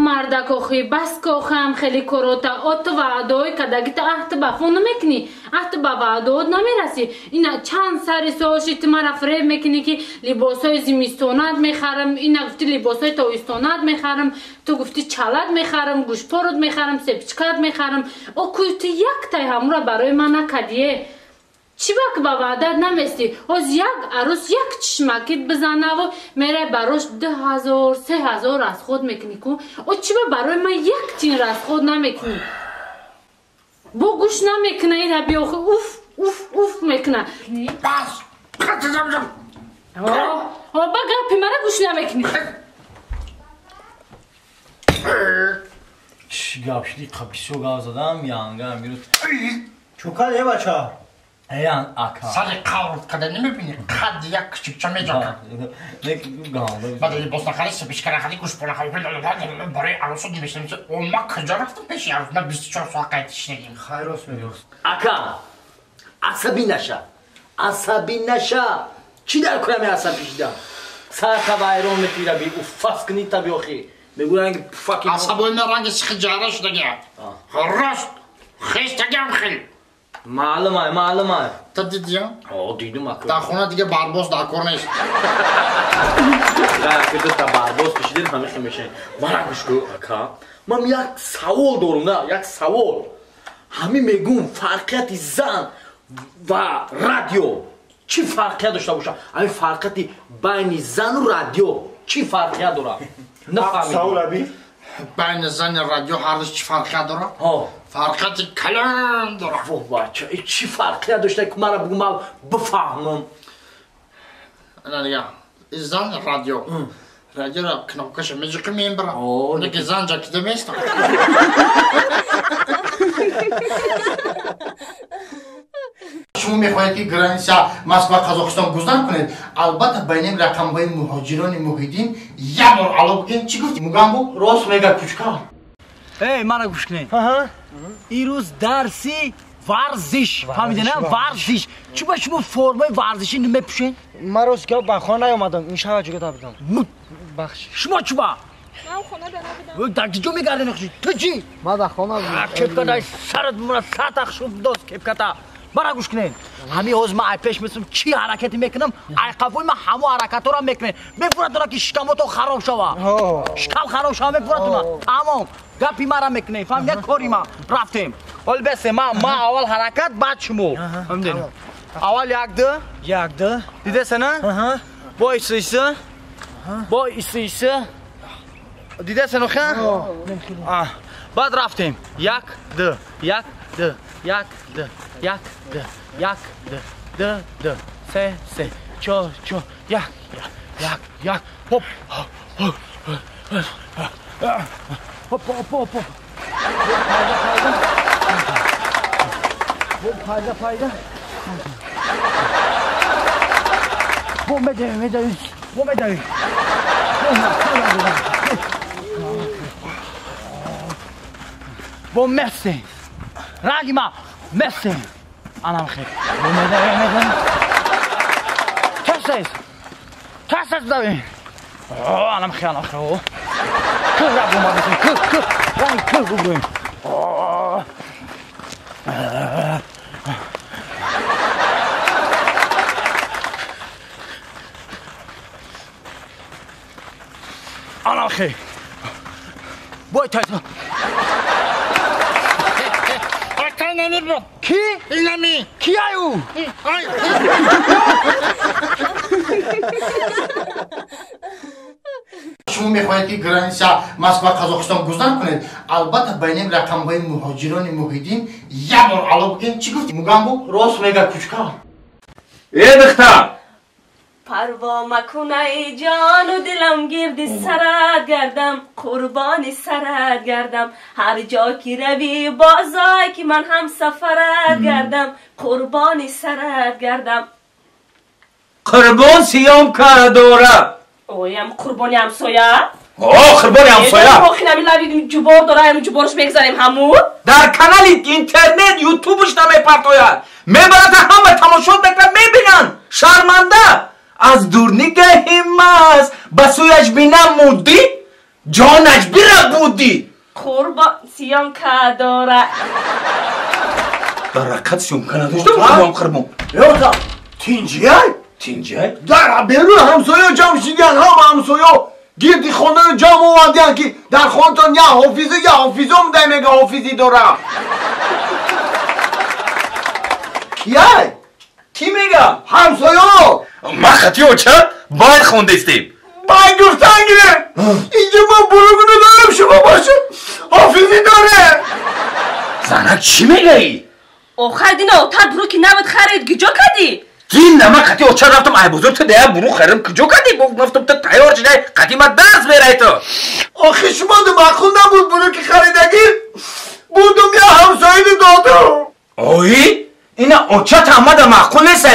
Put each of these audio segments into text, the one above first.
Мардак охи, бас кохам хеле корота, о ту ваъдаҳои кадагита аҳту вафо намекунӣ, аҳту ба ваъдаҳот намерасӣ. Ина чанд сари сооши ту мара фиреб мекунӣ, ки либосҳои зимистонат мехарам, ина гуфти либосҳои тобистонат мехарам, ту гуфти чалат мехарам, гӯшпорот мехарам, сепчикат мехарам. О кӯ ту яктай ҳамура барои ман накардие. Чӣ ба ки ба ваъдат наместӣ? Ҳоз як арӯс як чишмакит бизанаву мерай барош 2000, 3000 расход мекунӣ ку. О чӣ ба барои ман як тин расход намекунӣ? Бо гӯш намекуна ира биохи уф уф уф мекуна. Бас! О ба гапи мара гӯш намекунӣ. Чӣ гап шуди? Бисёр гап задам, янга амирӯз. Чӯкал е бача? Ян ака. Сари қавр када намебинӣ, қад як кучикча меҷака. Баъд либос нахарӣ, сипишка нахарӣ, гӯшпо нахарӣ, барои арӯсо димешнем. О ма куҷо рафтам пеши арӯс? Ман 24 соат қайд тишнагим. Хайр, рост мегӯст. Ака, асабӣ наша. Асабӣ наша. Чӣ дар кунам асабӣ шидам? Сарта вайрон мекунӣ би, уфас кунӣ та биохи. Мегӯянд ки пуфаки асабои ман ранги сихи ҷара шудагиа. Рост, хестагиам хел. Маълум ай, маълум ай. Та дидия? О, дидум ака. Дар хона дига барбос дар кор нест. Ака, ду та барбос кашидем, ҳама хел мешавем. Мара гӯш кун, ака. Ман як савол дорум, на, як савол. Ҳамин мегӯм фарқияти зан ва радио чӣ фарқият дошта бошад? Ҳамин фарқияти байни зану радио чӣ фарқият дорад? Нафаҳмидам. Савол аби? Байни зани радио ҳардуш чӣ фарқият дорад? Ҳо. Фарқияти калон дорад. Во бача, чӣ фарқият дошта ки мара бугӯ ман бифаҳмам? Ана дига, зан радио. Радиоро кнопкаша меҷиқи мебара. Неки зан ҷакида места. Шумо мехоҳед ки граница Москва Қазоқистон гузар кунед, албатта байни рақамҳои муҳоҷирони Муҳиддин як бор ало бигӯед. Чӣ гуфти Мугамбо? Рост мега кучка. Эй, мара гӯш кунед. Ирӯз дарси варзиш. Фаҳмидед, на? Варзиш. Чӣ ба шумо формаи варзишӣ намепӯшед? Ман рост гап ба хона наёмадам, ин шаҳр ҷугада будам. Бахш. Шумо чӣ ба? Ман хона да набудам. Дар киҷо мегардед? Ту чӣ? Ман дар хона будам. Кепкатай сарат бимонад, сатах шуд дост кепката. Мара гӯш кунед. Ҳамин ҳозир ман ай пеш месум чӣ ҳаракате мекунам, ай қафои ман ҳамо ҳаракатҳоро мекунед. Мефуратона ки шикамотон хароб шава. Шикам хароб шава мефуратона. Тамом. Гапи мара мекунед. Фаҳмидед кори ма. Рафтем. Ҳол бесе ман аввал ҳаракат, баъд шумо. Фаҳмидед? Аввал як ду. Як ду. Дидеса на? Бо иси иси. Бо иси иси. Дидеса нохе? Баъд рафтем. Як ду. Як ду. Як ду. Як ду. Як ду. Ду ду. Се се. Чор чор. Як як. Як як. Хоп. Хоп хоп хоп. Пайда пайда. Пайда. Бо медавем, медавем. Бо медавем. Бо месем. Ранги ма месем. Анам хел. Бо медавем, медавем. Тасес. Тасес давем. О, анам хел, анам хел. Кӯ раб омадем, кӯ, кӯ. Ранги кӯ бубурем. Анам хел. Бой тайса. Акай намебуд. Ки? Инами. Ки ай ӯ? Ай. Шумо мехоҳед ки граница Москва Қазоқистон гузар кунед, албатта байни рақамҳои муҳоҷирони Муҳиддин як бор ало бигӯед. Чӣ гуфти Мугамбо? Рост мега кучка. Э духтар, парво макун ай ҷону дилам, гирди сарат гардам, қурбони сарат гардам, ҳар ҷо ки равӣ бозой ки ман ҳам сафарат гардам, қурбони сарат гардам. Қурбон сиём дора. Оям қурбони ҳамсоя? О, қурбони ҳамсоя. Охинами лави ҷубор дора, ҳамун ҷуборш мегзарем ҳамун. Дар канали интернет ютубш намепартояд. Мебарад ҳама тамошо мекунад, мебинанд. Шарманда. Аз дур нигаҳи маст, ба сӯяш бинамудӣ, Ҷонаш бира будӣ. Қурбон съёмка дора. Дар ҳақиқат съёмка надоштам қурбон қурбон. Ёта, тинҷиай? Тинҷиай? Дар берун ҳамсоё ҷамъ шидиян, ҳама ҳамсоё гирди хонаро ҷамъ овардиян ки дар хонатон я ҳофиза я ҳофизо мудай мега ҳофизӣ дора. Кияй? Кӣ мега? Ҳамсоё. Ман хати оча бай хондестем. Бай гуфтан гирем. Инҷа ман буругуну дорам шумо бошед. Ҳофизӣ доре. Занак чӣ мегаӣ? Охир дина отар буруки навад харид гиҷо кадӣ? Дин нама қати оча рафтам ай бозор ту дая буру харим куҷо кадӣ? Гуфтам ту тайёр шидай қати ма дарс мерай ту. Охи шумо ду маъқул набуд буруки харидагӣ? Будум я ҳамсоиду додум. Ои? Ина очат ҳамада маъқул нест,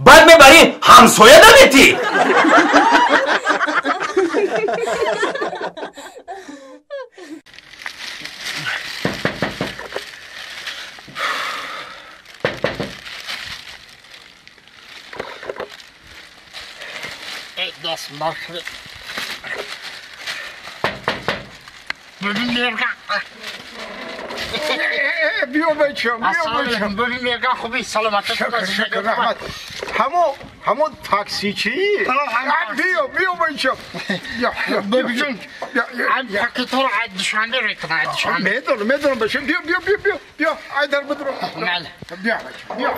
баъд мебарӣ ҳамсоя даметӣ. دست ماکر ببین مرگا بیا بچم بیا بچم ببین مرگا خوبی سلامت شکر رحمت همون تاکسی چی؟ بیا بیا بچم ببین جون هم پاکت رو از دوشنبه میکنه از دوشنبه میدونم بچم بیا بیا بیا بیا بیا ای در بدرو بیا بچم بیا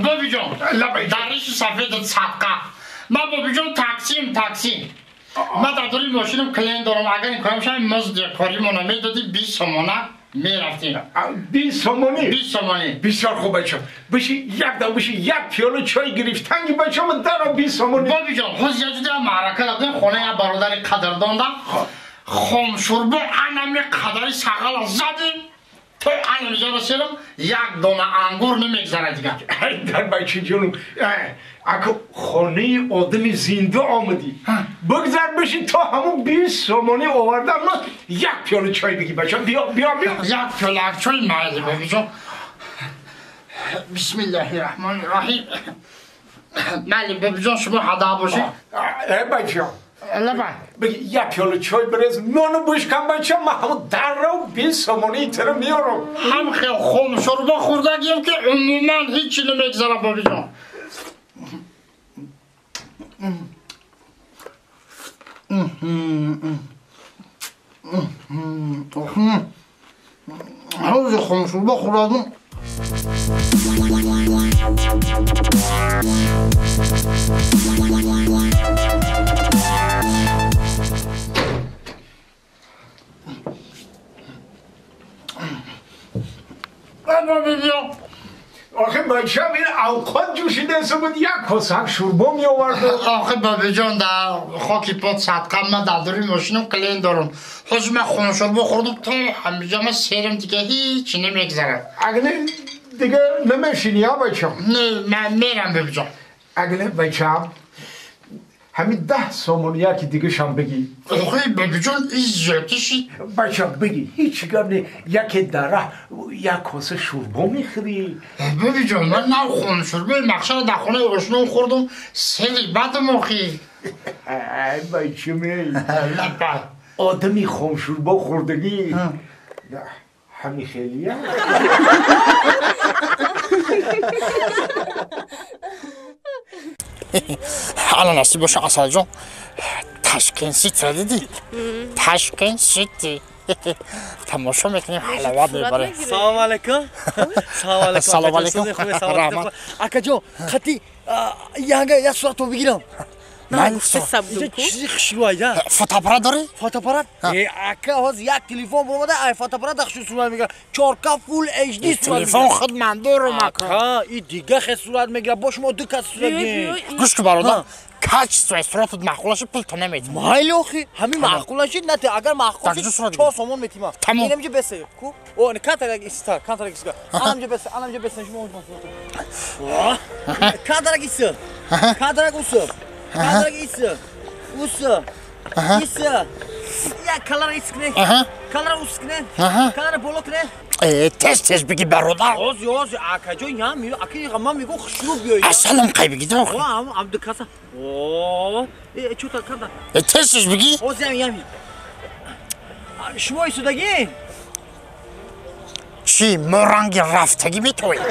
بابی جان دریش سفید صدقه من بابی جان تاکسیم من در دوری ماشینم کلین دارم اگر این کارم شاید مزد کاریمونو میدادی 20 سومانه میرفتیم 20 سومانی 20 سومانی بسیار خوب بچم بشی یک دم بشی یک پیاله چای گرفتنگی بچم درم 20 سومانی بابی جان خود یه جوری معرکه دادیم خونه یه برادر قدردان دا خام شوربه انمی قدری سقل زدیم تو انم رسیدم یک دونه انگور نمیگذره دیگه در بچه جونم اگه خانه آدم زنده آمدی بگذر بشی تا همون 20 سومانی آوردم من یک پیاله چای بگی بچه بیا بیا بیا یک پیاله چای مایلی بابی جون بسم الله الرحمن الرحیم مالی بابی جون شما حدا باشی بچه لبا بگی یک پیاله چای برز نانو بشکن بچه من همون در رو 20 سومانی تر میارم هم خیلی خون شوربا خوردگیم که عموما هیچی نمیگذره بابی جان حوز خون شوربا خوردم آخه بچم این اوقات جوشیده بود یک کاسه شوربا می آورد. آخه بابی جان در خاکی پات صدقه من در دوری ماشینم کلین دارم حوز من خون شوربا خوردم تا همیشه من سیرم دیگه هیچ نمیگذره. اگه دیگه نمیشینی ها بچم؟ نه من میرم بابی جان. اگه بچم همین 10 سومانی یکی دیگه شم بگی. آخه بابی جان این زیادیشی. بچم بگی هیچ گم نه یکی دره یک کاسه شوربا میخوری. بابی جان من نه خون شوربا مخشر در خونه آشنا خوردم سری بدم آخی. ای بچه می آدمی خون شوربا خوردگی همین خیلیه. الان نصیب باشه اصل جان تاشکن سیتی دیدی؟ تاشکن سیتی تماشا میکنیم حلاوت میبره. سلام علیکم. سلام علیکم. سلام علیکم. رحمت اکا جان خطی یانگا یک صورتو بگیرم. نه چیزی خوشروه یا فوتوآپارات داری؟ فوتوآپارات؟ اکا هاز یک تلفن برآمده ای فوتوآپارات خوش صورت میگیره 4K فول اچ دی صورت. تلفن خود من دارم اکا. این دیگه خیلی صورت میگیره باش ما دو کس صورت گیریم. گوش کن برادر کاچ صورتت معقول شد پول تو نمیدم. مایل آخی همین معقول شد نه اگر معقول شد 4 سومون میتیم. تمام. اینم که بسه کو او کاتر ایستا کاتر ایستا الان بسه الان بسه شما کاتر ایستا کاتر اوسه کاتر ایستا اوسه ایستا Як калара ис кунед. Калара ус кунед. Калара боло кунед. Тез тез бигӣ бародар. Ози ози акаҷон ям аки ман мегӯ хушрӯ биёй. Ассалом қай бигӣ дох. О ам Абдукаса. О чӯта карда. Тез тез бигӣ. Ози ям ям. Шумо истодагӣ? Чӣ мо ранги рафтагӣ метоем?